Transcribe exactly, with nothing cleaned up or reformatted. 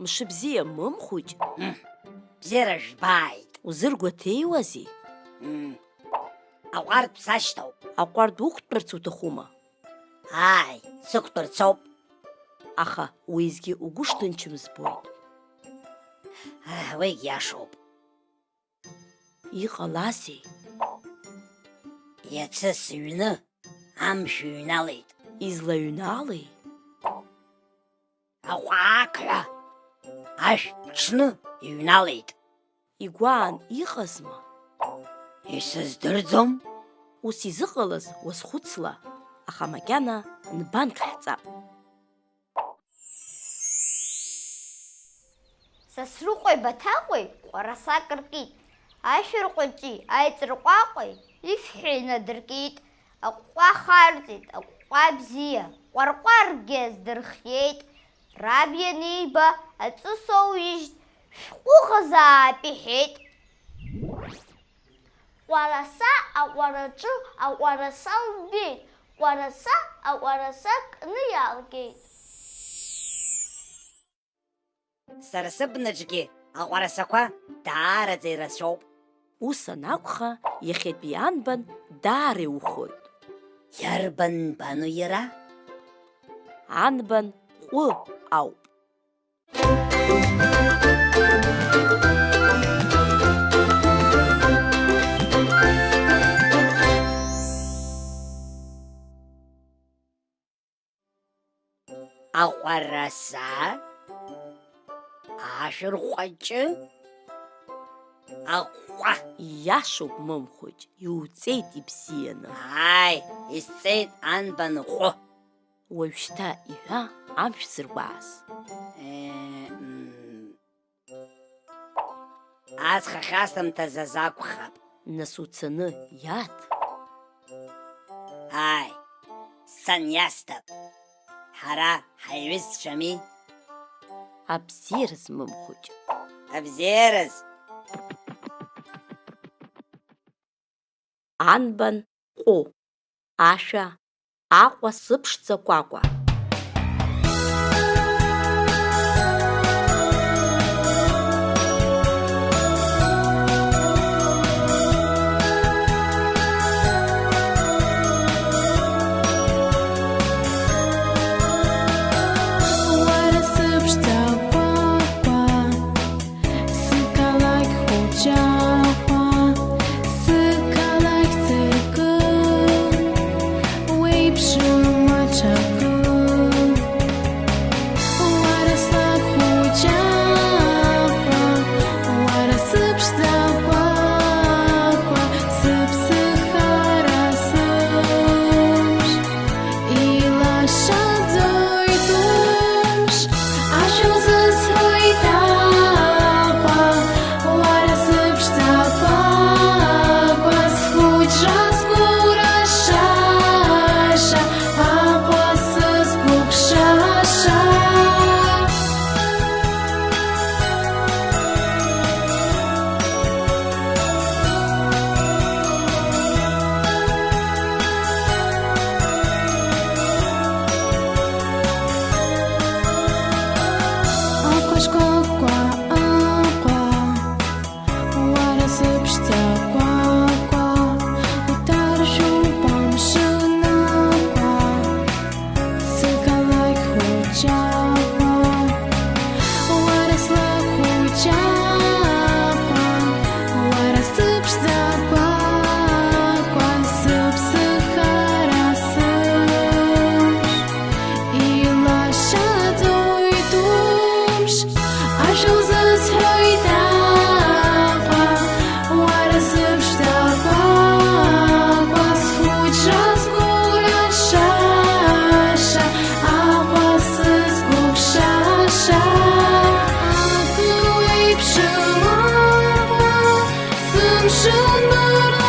Мшыбзиа, Мымхәыҷ. Мм, бзиара жәбааит. Узыргәаҭеиуазеи? Мм, аҟәардә сашьҭоуп. Аҟәардә уқәтәарц уҭахума? Ааи, сықәтәарцоуп. Аха уеизгьы угәы шҭынчым збоит. Ах, уигь иашоуп. Иҟалазеи? Иацы сыҩны амшә ҩналеит. Излаҩналеи? Аҟәаақҳәа ашә ԥҽны иҩналеит. Игәаан иҟазма? Исыздырӡом. Ус изыҟалаз уазхәыцла, аха макьана нбанк ҳҵап. Сасрыҟәеи Баҭаҟәеи ҟәарасак ркит, ашәарҟәыҷи аиҵарҟәаҟәеи ифҳәа инадыркит, аҟәҟәа харҵеит, аҟәҟәа бзиа, ҟәарҟәаргьы аздырхиеит, раб ианиба, аҵыс оуижьт, шәҟәыӷазаап иҳәеит. Ҟәараса аҟәараҿы аҟәараса лбеит, ҟәараса аҟәараса кны иаалгеит. Сара сыбнаҿгьы аҟәарасақәа даараӡа ирацәоуп. Ус анакәха, иахьатәи анбан даара иухоит. Иарбан нбану иара? Анбан ҟәы ауп. Аҟәараса, ашәырҟәаҷы, аҟәҟәа. Ииашоуп, Мымхәыҷ, иуҵеит ибзианы. Ааи, исҵеит анбан ҟәы. Уажәшьҭа иҳәа амшә зыргәааз. Е, м. Аҵх ахьасымҭаз азы акәхап. Нас уцаны иаҭ. Ааи, сцан иасҭап. Ҳара ҳаиҩызцәами. Абзиараз, Мымхәыҷ. Абзиараз. Анбан ҟәы, ашәа, Аҟәа сыԥшӡа кәакәа. Уара сыԥшӡа кәакәа. Сықалақь хәыҷаҟәа, сықалақь ҵакы, уеиԥшым аҽакы. Уара слакә хәыҷаҟәа, уара сыԥшӡа кәакәа, сыԥсыхара сымш. Илашаӡоит умш, ашәа узызҳәоит Аҟәа, уара сыԥшӡа кәакәа, схәыҷра сгәы рашаша, Аҟәа сызкәыхшаша. Аҟәа шкәакәа, Аҟәа, уара сыԥшӡа кәакәа, уҭаршәуп амшын Аҟәа. Сықалақь хәыҷаҟәа, уара слакә хәыҷаҟәа, уара сыԥшӡа кәакәа, сыԥсыхара сымш. Илашаӡоит умш, ашәа узызҳәоит Аҟәа, уара сыԥшӡа кәакәа, схәыҷра сгәы рашаша, Аҟәа сызкәыхшаша. Акы уеиԥшым Аҟәа, сымшын бара